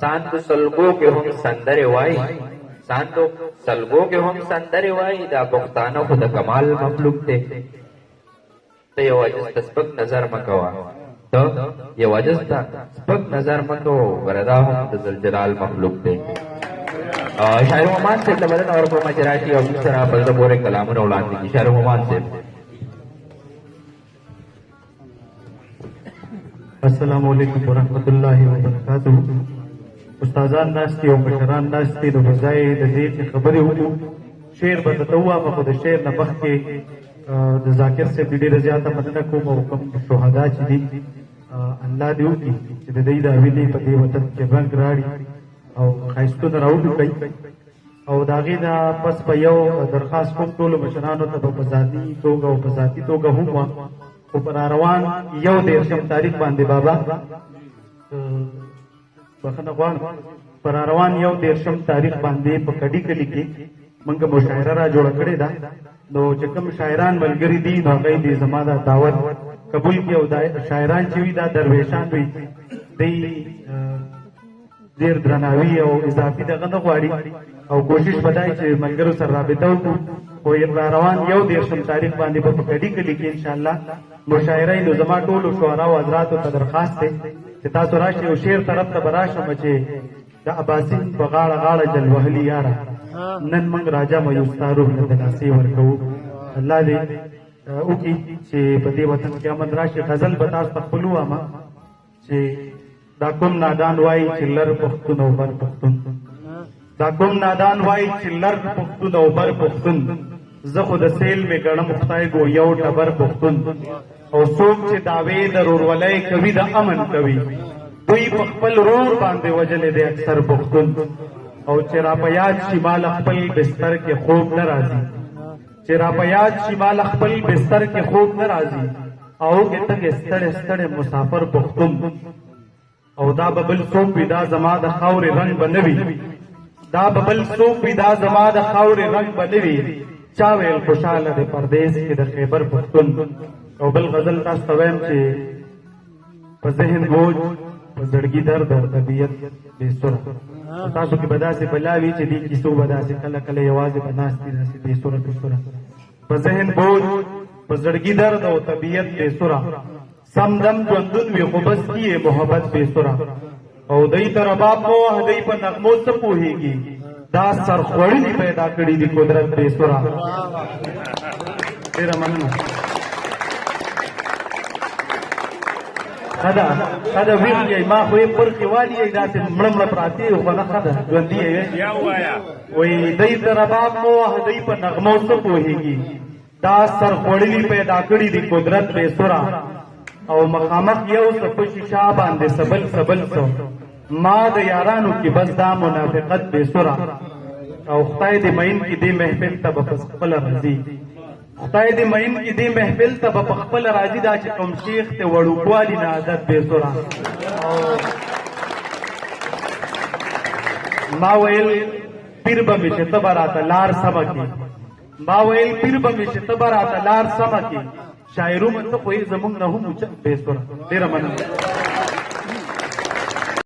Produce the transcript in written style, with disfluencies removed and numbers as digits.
ساندو سلګو کې هم سندرې وایي، ساندو سلګو کې هم سندرې وایي، دا پښتانه خو د کمال مخلوق دی. ته یو عاجز ته سپک نظر مه کوه، ته یو عاجز ته سپک نظر مه کوه، وګوره دا هم د ذوالجلال مخلوق دی. شاعر مومان صاحب ته بلنه ورکوم چې راشي او موږ سره په زړه پورې کلامونه وړاندې کړي. شاعر مومان صاحب. السلام علیکم ورحمت الله وبرکاته. استادان ناست دي او مشران ناست دي، نو په ځای د دې چې خبرې وکړو شعر به درته ووایم، خو د شعر نه مخکې د ذاکر صاحب ډېره زیاته مننه کوم او کوم شهدا چې دي الله دې وکړي چې د دوی دا وینې په دې وطن کې رنګ راړي او ښایستونه راوټوکوي. او د هغې نه پس په یو درخواست کوم ټولو مشرانو ته به په ذاتي توګه او په ذاتي توګه هم وه، خو په روان 31 تاریخ باندې بابا بخښنه غواړم، په روان 31 تاریخ باندې په کډي کلي کې موږ مشاعره را جوړه کړې ده. نو چې کوم شاعران ملګري دي نو هغوی دې زما دا دعوت قبول کړي، او دا شاعران چې وي دا درویشان وي، دوی ډېر درناوي او اضافي دغه نه غواړي، او کوشش به دا وي چې ملګرو سره رابطه وکړو. خو روان 31 تاریخ باندې به په کډي کلي کې انشاءالله مشاعره وي. نو زما ټولو شعراو حضراتو ته درخواست دی چې تاسو راشئ، او شعر طرف ته به راشم چې د اباسین په غاړه غاړه جل وهلي یاره نن موږ راجم یو ستا روح له دلاسې ورکوو. الله دې وکړي چې په دې وطن کې امن راشي. غزل به تاسو ته خپل ووایم چې دا کوم نادان وایي چې لر پښتون او بر پښتون، دا کوم نادان وایي چې لر پښتون او بر پښتون، زه خو د سیل مې ګڼم خدای ګو یو ټبر پښتون. او څوک چې دعوې د رورولۍ کوي د امن کوي، دوی په خپل رور باندې وژلی دی اکثر پښتون. او چې را په یاد شي ما له خپل بستر کې خوب نه راځي، چې را په یاد شي ما له خپل بستر کې خوب نه راځي، او کې تږی ستړی ستړی مسافر پښتون. او دا به بل څوک وي دا زما د خاورې رنګ به نه وي، دا به بل څوک وي دا زما د خاورې رنګ به نه وي، چا ویل خوشحاله دی پردیس کې د خیبر پښتون. او بل غزل تاسو ته وایم چې په ذهن بوج په زړګي درد او طبیعت بې سره. تاسو کې به داسې بلا وي چې دې کیسو به داسې کله کله یوازې به ناست وي داسې بې سره بې سره. په ذهن بوج په زړګي درد او طبیعت بې سره، سم دم ژوندون وي خو بس کیې محبت بې سره. او دی ته رباب مو وه دی په نغمو څه پوهېږي، دا سرخوړلي پیدا کړي دي قدرت بې سره. ډېره مننه. ښه ده ښه ده، ویښ یئ، ما خو یې پرخې والي یئ داسې مړه مړه پراتې یو، خو نه ښه ده ژوندي یئ. وایي دی ته رباب مو وه دی په نغمو څه پوهېږي، دا سرخوړلي پیدا کړي دي قدرت بې سره. او مخامخ یو څه په شیشه باندې سبل سبل څه ما د یارانو کې بس دا منافقت بې سره. او خدای دې مین کې دې محفل ته به په خپله راځي، خدای دې مین کې دې محفل ته به په خپله راځي، دا چې کوم شیخ ته وړوکوالي نه عادت بې سره. او ما ویل پیر به مې چې ته به راته لار سمه کړې، ما ویل پیر به مې چې ته به راته لار سمه کړې، شاعرو ته خو یې زمونږ نه هم اوچت بې سره. ډېره مننه.